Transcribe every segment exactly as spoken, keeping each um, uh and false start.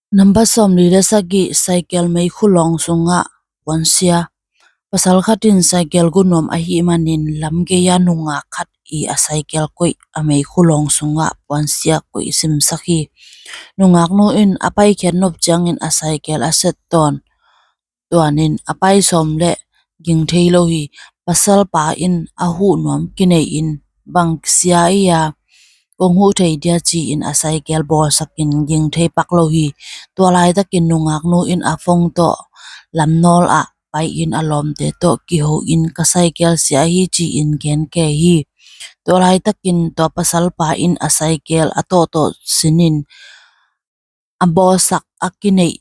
Nambat sawmli le sagih, saikel meikhu lawng sungah puansia. Pasal khat in saikel gu nuam ahih manin lamgei-a nungak khat i a saikel koih a meikhu lawng sungah puansia koih simsak hi. Nungaknu in a paikhiat nop ciangin a saikel a set tawn tuanin a pai sawm le ging thei lo hi. Pasalpa in a huh nuam kinei-in, bang sia i a kong huh thei dia ci-in a saikel bawlsakin ging thei pak lo hi. Tua laitakin nungaknu in a phone tawh lamnawl ah pai-in a lawmte tawh kiho-in ka saikel sia hi ci-in gen kei hi. Tua laitakin tua pasalpa in a saikel a tawhtawh sinin a bawlsak a kinei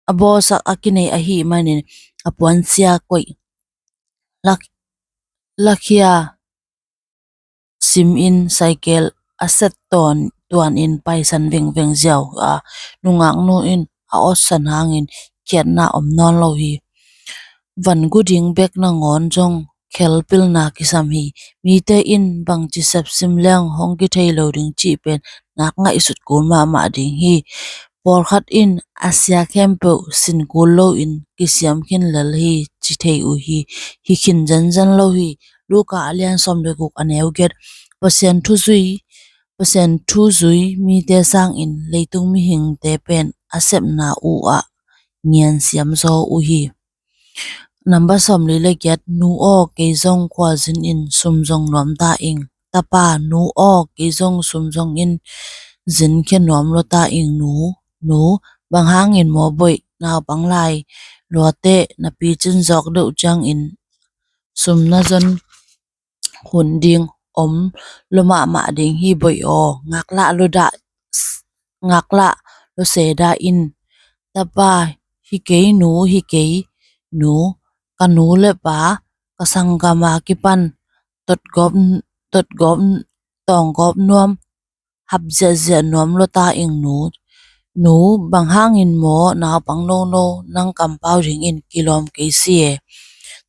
a bawlsak a kinei ahih manin a puansia koih lak-, lakhia simin saikel a set tawn tuanin paisan vengveng ziau a, nungaknu in a awtsan hangin khiatna om nawn lo hi. Van gu ding bek nangawn zong khelpilna kisam hi. Mite in bangci sepsim leng hong kithei lo ding cih pen nak ngaihsut kul mahmah ding hi. Pawlkhat in a sia khempeuh sin kul loin kisiam khin lel hi ci thei uh hi. Hi khin zenzen lo hi. Luka a lian sawm le guk a neu giat. Pasian thu zui, Pasian thu zui mite sangin leitung mihingte pen a sepna uh ah ngiansiam zaw uh hi. Nambat sawmli le giat. Nu aw, kei zong khualzin in sum zong nuam ta ing. Tapa, nu aw, kei zong sum zong in zin khia nuam lua ta ing. Nu, nu, bang hangin maw boih? Naupang lai luate na picin zawk deuh ciangin sum na zon hun ding om lua mahmah ding hi boih aw. Ngaklah lua dah, ngaklah lua se dah in. Tapa, hi kei. Nu, hi kei. Nu, ka nu le pa, ka sanggam a kipan totgawp, totgawp, tawnggawp nuam, hap ziahziah nuam lua ta ing. Nu, nu, bang hangin maw naupang nono nang kampau dingin kilawm kei si e.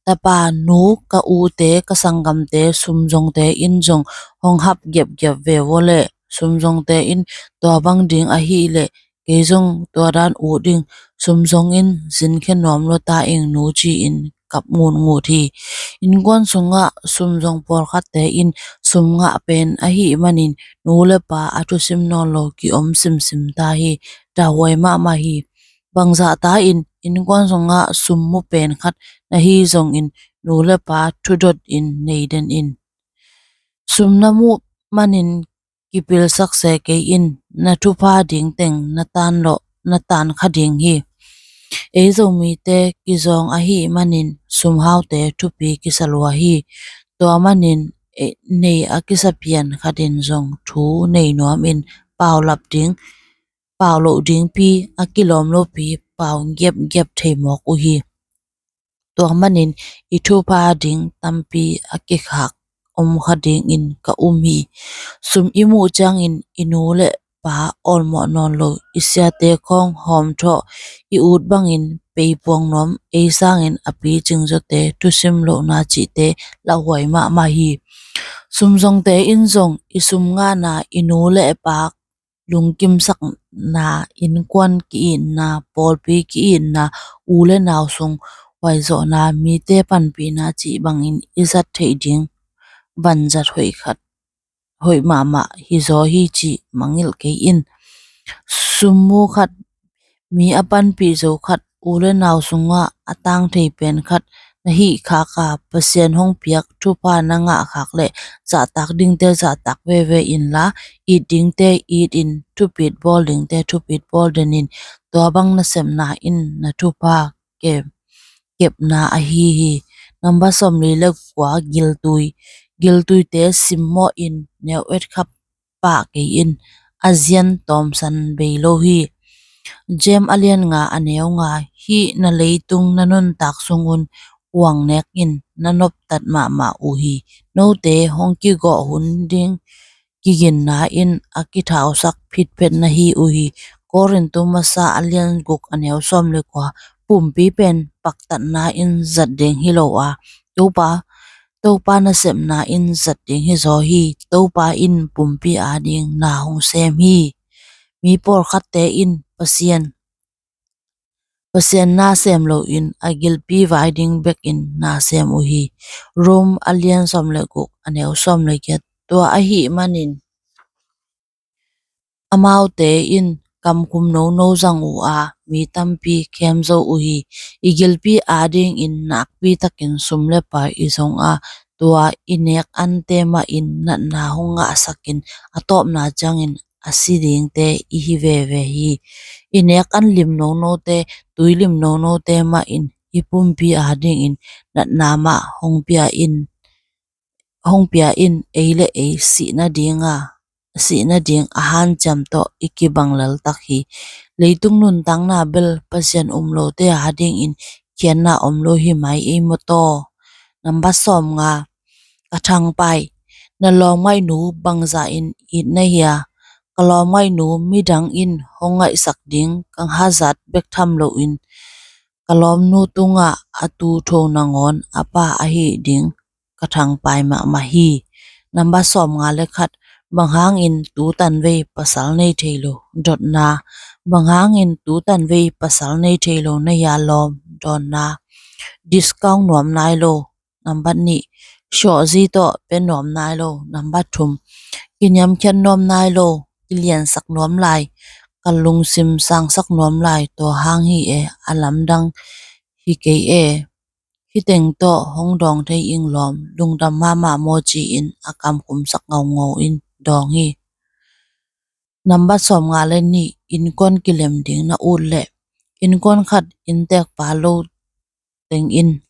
Tapa, nu, ka ute ka sanggamte sum zongte in zong hong hap giapgiap ve vua leh, sum zongte in tua bang ding ahih leh kei zong tua dan ut ing. Sum zong in zin khia nuam lua ta ing nu, ci-in kap ngutngut hi. Innkuan sungah sum zong pawlkhatte in sum ngah pen ahih manin nu le pa a thusim nawn lo ki-om simsim ta hi. Dauhuai mahmah hi. Bangzah ta in innkuan sungah sum mu pen khat na hi zongin nu le pa thudot in nei den in. Sum na muh manin kipilsak se kei in. Na thupha ding teng na tan lawh, na tan kha ding hi. Ei Zomite kizawng ahih manin sumhaute thupi kisa lua hi. Tua manin, e, nei a kisa pian khatin zong thu nei nuamin paulap ding, pau loh dingpi a kilawm lopi pau giapgiap thei mawk uh hi. Tua manin i thupha ding tampi a kikhak om kha dingin ka um hi. Sum i muh ciangin i nu le pa awlmawh nawn lo, i siate khawng hawmthawh, i ut bangin peipuang nuam, ei sangin a picing zawte thusim lohna cihte lauhuai mahmah hi. Sum zongte in zong i sum ngahna, i nu le pa lungkimsakna, innkuan ki-itna, pawlpi ki-itna, u le nau sung huaizawhna, mite panpihna cih bangin i zat theih ding vanzat hoih khat, hoih mahmah hizaw hi cih mangngilh kei in. Sum mu khat, mi a panpih zo khat, u le nau sungah a tang thei pen khat na hih khak a, Pasian hong piak thupha na ngah khak leh zahtak dingte zahtak veve inla, it dingte it in, thupit bawl dingte thupit bawl den in. Tua bang nasepna in na thupha kem, kepna ahi hi. Namba sawmli le kua, giltui. Giltuite simmawh in neu et khap pah kei in, a zian tawmsan bei lo hi. James a lian nga a neu nga, hih na leitung na nuntak sungun uang nek in na noptat mahmah uh hi. Note hong kigawh hun ding kiginna in a kithausak phitphet na hi uh hi. Korintu masa a lian guk a neu sawm le kua, pumpi pen paktatna in zat ding hi lo a, Topa, Topa nasepna in zat ding hizaw hi. Topa in pumpi ading na hong sem hi. Mi pawlkhatte in Pasian Pasian na sem loin a gilpi vai ding bekin na sem uh hi. Rom a lian sawm le guk a neu sawm le giat. Tua ahih manin amaute in kamkhum nono zang uh a, mi tampi khem zo uh hi. I gilpi adingin nakpi takin sum le pai i zong a, tua i nek ante mahin natna hong ngahsakin a tawpna ciangin a si dingte i hi veve hi. I nek an lim nonote, tui lim nonote mahin i pumpi adingin natna mah hong pia in, hong pia in ei le ei sih nadinga, sih nading a hanciam tawh i kibang laltak hi. Leitung nuntakna bel Pasian um lote adingin khiatna om lo hi mai ei maw taw. Nambat sawm nga. Ka thangpai, na lawmngaihnu bangza in it na hia? Ka lawmngaihnu midang in hong ngaihsak ding ka hazat bek tham loin ka lawmnu tungah a tu tho nangawn a pa ahi ding ka thangpai mahmah hi. Nambat sawm nga le khat. Bang hangin tu tanvei pasal nei thei lo? Dotna. Bang hangin tu tanvei pasal nei thei lo na hia lawm? Dawnna. Discount nuam nai lo. Nambat nih. Suahzi tawh pia nuam nai lo. Nambat thum. Kiniamkhiat nuam nai lo, kiliansak nuam lai, ka lungsim sangsak nuam lai, tua hang hi e, a lamdang hi kei e. Hih teng tawh hong dawng thei ing lawm, lungdam mahmah maw ci-in a kamkhumsak ngaungau in dawng hi. Nambat sawm nga le nih. Innkuan kilem ding na ut leh innkuan khat innteekpa lo teng in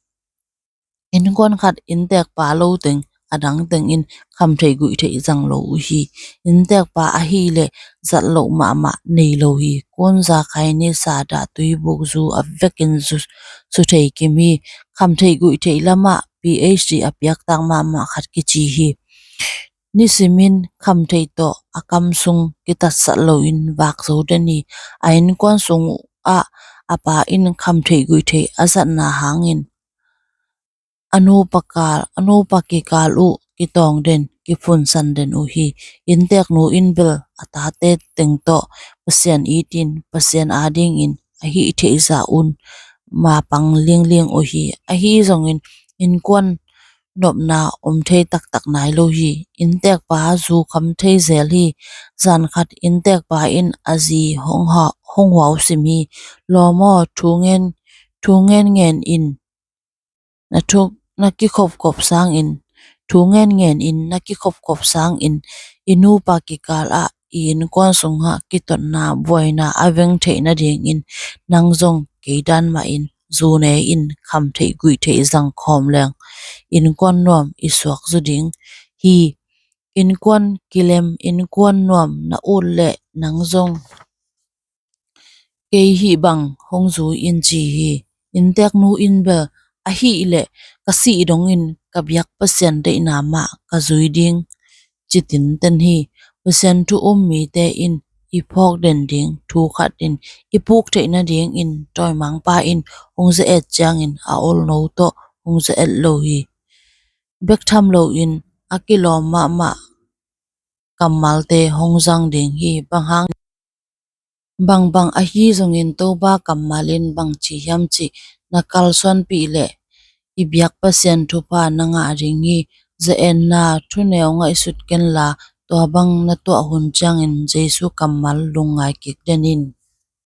innkuan khat innteekpa lo teng a dang teng in khamtheih guihtheih zang lo uh hi. Innteekpa ahih leh zat loh mahmah nei lo hi. Kunza khai nisa dah tuibuk zu a vekin zu, zu thei kim hi. Khamtheih guihtheih lamah PhD a piaktak mahmah khat kici hi. Nisimin khamtheih tawh a kam sung kitatsat loin vak zo den hi. A innkuan sung ah a pa in khamtheih guihtheih a zatna hangin a nupa kikal, a nupa kikal uh kitawng den, kiphunsan den uh hi. Innteeknu in bel a tate teng tawh Pasian itin, Pasian adingin a hih theih zah un mapang liangling uh hi. Ahi zongin innkuan nopna om thei taktak nai lo hi. Innteekpa zu kham thei zel hi. Zan khat innteekpa in a zi hong ha, hong huausim hi. Lawm aw, thu ngen, thu ngen ngen in na thu, na kikhopkhop sangin, thu ngen ngen in na kikhopkhop sangin i nupa kikal ah i innkuan sungah kitotna buaina a veng theih nadingin nang zong kei dan mahin zu ne in khamtheih guihtheih zang khawm leng innkuan nuam i suak zu ding hi. Innkuan kilem, innkuan nuam na ut leh nang zong kei hih bang hong zui in ci hi. Innteeknu in bel ahih leh ka sih dongin ka biak Pasian deihna mah ka zui ding ci tinten hi. Pasian thu um mite in i phawk den ding thu khat in i puk theih nadingin tawimangpa in hong ze-et ciangin a olno tawh hong ze-et lo hi. Bek tham loin a kilawm mahmah kammalte hong zang ding hi. Bang hang, bangbang ahi zongin Topa kammal in bang ci hiam cih na kalsuanpih leh i biak Pasian thupha na ngah ding hi. Ze-etna thuneu ngaihsut kenla, tua bang na tuah hun ciangin Jesu kammal lungngai kik den in.